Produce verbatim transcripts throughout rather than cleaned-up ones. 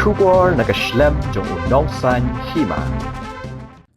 Khubor na ka shlem jong u Nongsaiñ Hima.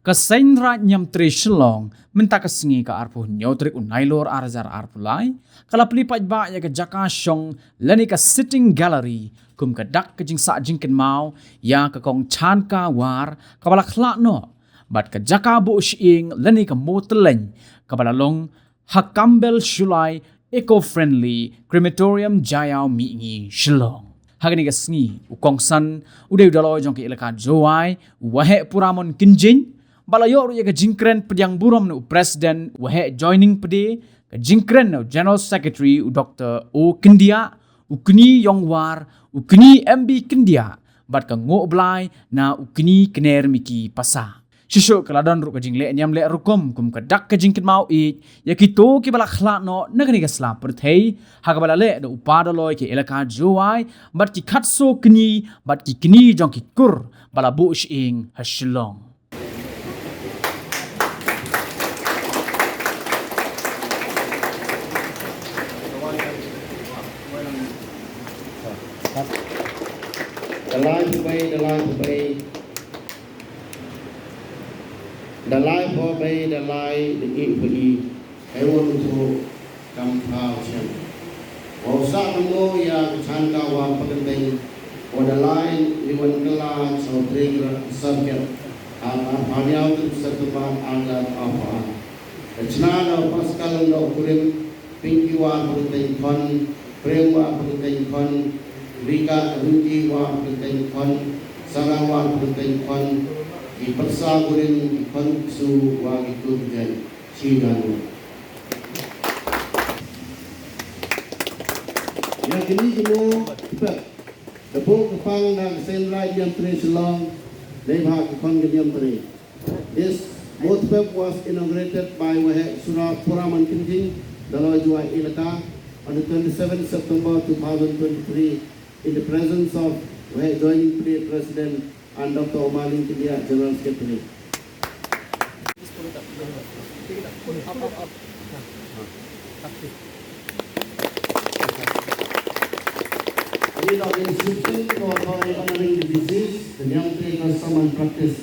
Ka Seiñ Raid Niamtre Shillong, mynta ka sngi ka arphew hynñiew tarik u Nailur ar hajar arphew lai, ka la plie paidbah ïa ka jaka shong lane ka sitting gallery kum ka dak ka jingsah jingkynmaw ïa ka Kong Chanka War kaba la khlad noh, bad ka jaka buh shyieng lane ka motor lane kaba la long ha Kambel Shullai Eco Friendly Crematorium Jaiaw Mihngi Shillong. Ha kane ka sngi u kongsan u dei u Daloi jong ka Elaka Jowai, u Waheh Puramon Kynjing, ba la ïoh ruh ïa ka jingkren pdiang burom na u President, u Waheh Joining Pde, ka jingkren na u General Secretary u Doktor O Kyndiah, u Kñi Ïong War, u Kñi M B Kyndiah, bad ka Nguh Blai na u Kñi Kner Miki Pasa. Shisha ka la don ruh ka jingleh niam leh rukom kum ka dak ka jingkynmaw ïa kito kiba la khlad noh na kane ka sla pyrthei, ha kaba la leh da u Pa Daloi ka Elaka Jowai bad ki khatsaw kñi bad ki kñi jong ki kur ba la buh shyieng ha Shillong. Dalai phaw bei, dalai phaw bei. Dalai phaw bei, dalai da i phaw i. Hei won u tru kam phaw chen. Wa u sah namo ïa ka Chanka War Pakynting. Wa dalai ni wan kala chaw tring ra sarket. Ar phaw hynñiew tarik September ar hajar arphew ar. Ka chna da u Pascal Lyngdoh Kurim, Pinky War Pakynting Khon, Prem War Pakynting Khon, Rika Ruki War Pakynting Khon, Saran War Pakynting Khon, ki pyrsa kurim, ki khon ksu, wa ki kur jait, chi dan. Ïa kine ki mo, pep. Da buh ka pang na ka Seiñ Raid Niamtre Shillong, dei bha ka khon ka Niamtre. This motpep was inaugurated by Waheh Sura Puraman Kynjing, Daloi Jowai Elaka, on the twenty-seventh September two thousand twenty-three, in the presence of Waheh Joining Pde President and Doctor Omaling Kyndiah, General Secretary. With the instruction for honoring the deceased, the Niamtre custom and practice.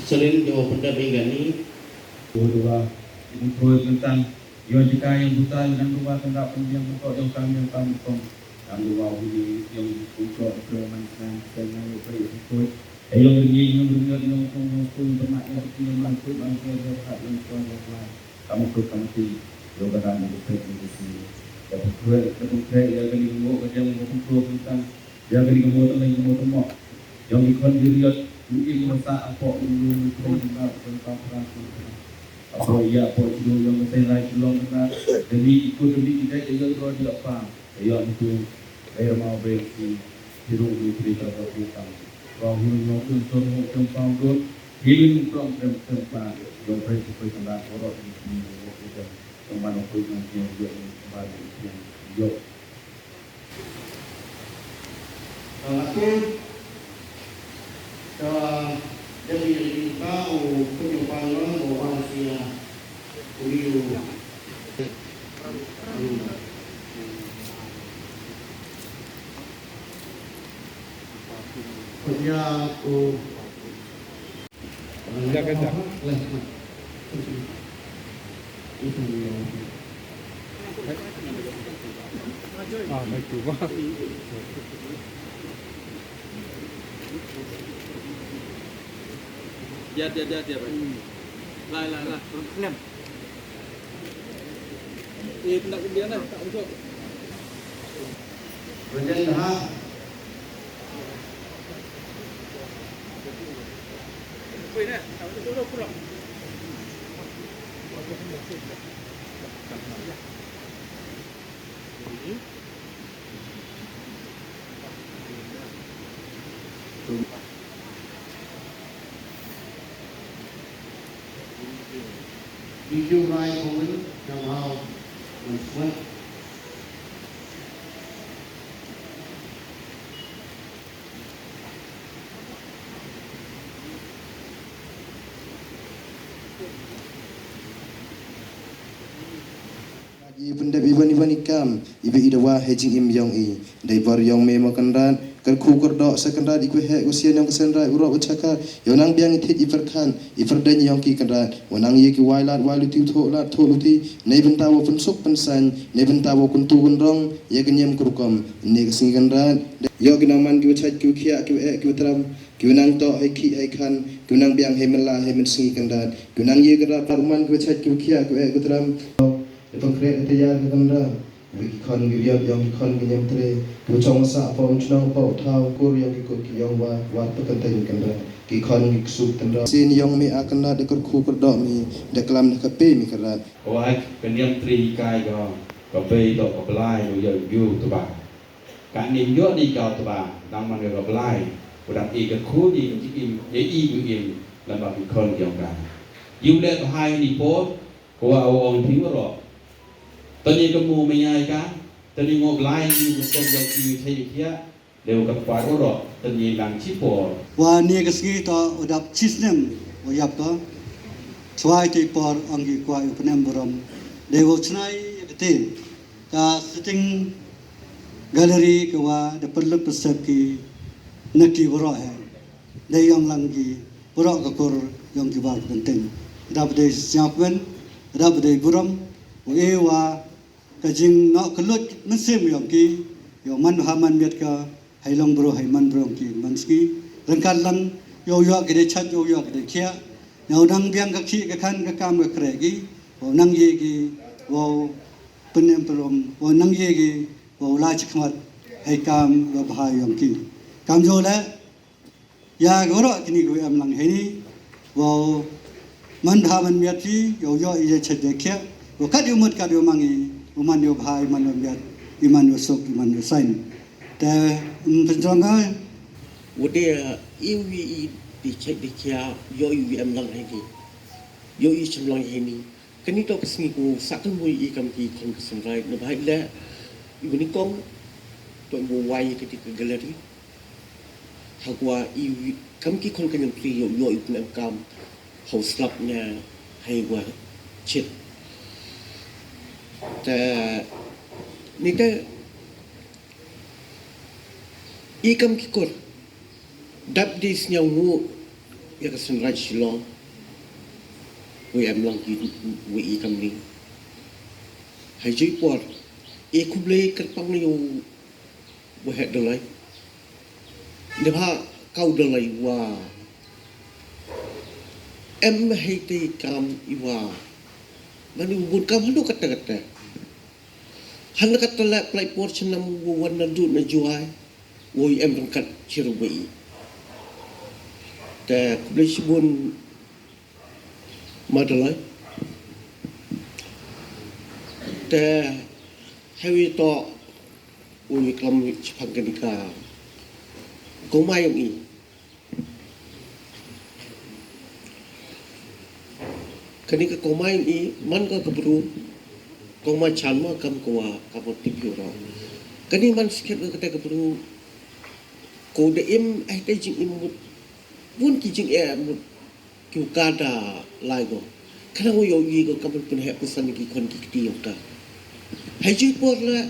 Selin jo pendap ingani. Dua, dua. Ini proyek tentang Ïa jaka ïa buta ïa nang duwa tang da pynbiang buka ïa u kam ïa u kam buka. Nang duwa u ni ïa u buka ïa u man kan kan nang ïa u bai ïa u koi. Ïa u ri ïa u ri ïa u kong ïa u kong tama ïa u ri ïa man koi man koi ïa u kat ïa u koi ïa u koi. Kamu koi kamu ti ïa u ka dang ïa u koi ïa u si. Ïa u koi ïa u koi ïa u kani ngu ka jang ïa u koi ïa u koi. Ïa kani ka mo tang ïa ka mo tang mo. Ïa u ni kon di riot u im rasa apok u lu u koi ïa u koi ïa u koi. Apo ïa apo shu ïong ka Seiñ Raid Shillong ka. Demi ikut demi kita ïa ïong ro di apa. Ïong tu. Bai ramau bai si. Sirung di pri terapa di tang. Kau hulu no kun ton ho kem pau dot. Hiling tong kem kem pa. Ïong bai si pai kena korot di sini ho kem. Ïong mano koi nang ïong ïong kembali ïong. Ïong. Ka la kut, ka dei ïa kita u pynïapan lang ba wan sia u ïu. Pynïap u Jaga, jaga. Ah, baik tu. Dia, dia, dia, dia, baik. Lai, lai, lai. Lem. Eh, tak kemudian lah, tak untuk. Bagian dah. Video rai kawin, kawau, kawau. I pyndep i ban i ban i kam i ba i dawa ha jingim yong i. Dei bor yong me mo Kynrad, kyrkhu kyrdoh sa Kynrad i kwah heh kwah sian yong ka Kynrad u roh u chakar. Yow nang biang i thit i pyrkhan i pyrden yong ki Kynrad. Wa nang ye ki wai lad wai luti u thoh lad thoh luti. Nei bynta wa pynsuk pynsan, nei bynta wa kyntu kynrong ya ka niam ka rukom. Nei ka sngi Kynrad. Yow ki nang man ki wa chait ki wa khiah ki wa eh ki wa tram. Ki wa nang toh hai khih hai khan, ki wa nang biang hai mynla hai mynsngi Kynrad. Ki wa nang ye Kynrad par man ki wa chait ki wa khiah ki wa eh ki wa tram. Te pang khreh te yar ki Kynrad. Wi ki khon ki riat yong ki khon ki niam tre. Ki wa chong sa pom chnong pom thaw kur yong ki kur ki yong wa wat pa kan teng Kynrad. Ki khon ki ksuk Kynrad. Sin yong me a Kynrad de kyrkhu kyrdoh me de klam de ka pe me Kynrad. Wa ka niam tre kai ko ka pe to ka blai ko yo yo to ba. Ka nim ïoh ni ka tba dang man ka blai. Ku dang i ka khu ni ka im e i ku im lamba ki khon ki ong ka. Yu le ka hai ni por ko wa ong phi waro. Tani ka mu me yai ka tani ngo blai ni ka sen ïoh ki thei kia. Le ka pa waro tani lang chi por. Wa ni ka sngi to u dap chi snem u yap ka. Chwai ti por ong ki kwa u pnem borom. De wo chnai ka te. Ka sitting gallery ka wa da pyrlep pyrsep ki na ki waroh he. Da yong lang ki waroh ka kur yong ki bar ka benteng. Da ba dei sñiaw kmen, da ba dei burom, u e wa ka jing noh ka lut mynsiem yong ki, yow man ha man miat ka, hai long bro hai man bro ki man ski. Rengkat lang yow yoh ki dei chat yow yoh ki dei khiah. Yow nang biang ka khih ka khan ka kam ka kreh ki, wow nang ye ki, wow pynem pylom, wow nang ye ki, wow la chi khmat hai kam yow bha yong ki. Kam jo le, ya ka waroh kini ki em lang hei ni, wow man bha man miat ki, yow yoh i ye chat ye khiah, wow kat yow mut kat yow mang i, wow man yow bha i man yow miat, i man yow suk i man yow sain. Te, um, pynjong ka. Wade, uh, iwi i di chek di kia, yo iwi em lang hini. Yo i chim lang hini. Kani to ka sngi ko sa kan mui i kam ki khon ka sngrai. Na bahai le, iwi ni kong, to iwi wai ka di ka gallery. Hagwa iwi kam ki khon ka nyam tri yo, yo i pun em kam. Hau slap nya, hai wa chit. Te, ni te, i kam ki kur. Dap di sñiaw ngu ya ka Sunrise Shillong. Wi em lang ki wi i kam ni. Hai jui por. I khublei kyrpang ni u wi het dalai. Deba kau dalai wa. Em hei te kam i wa. Mani u bun kam hanu kata kata. Han na kat tala plai por chnam wo wan na du na juai. Wo i em rangkat chiru ba i. Te khublei shibun madalai. Te hewi to wo i klam chipang kanika. Kong mai yong i. Kani ka kong mai i man ka ka bru. Kong mai chan ma kam ko wa ka bru tip yu ro. Kani man sikhet ka kata ka bru. Ko da im ai te jing im mut. Bun ki jing e mut. Ki ka da lai ko. Kana wo yo i ko kam pun he pesan ki kon ki kti yo ka. Hai jui por la.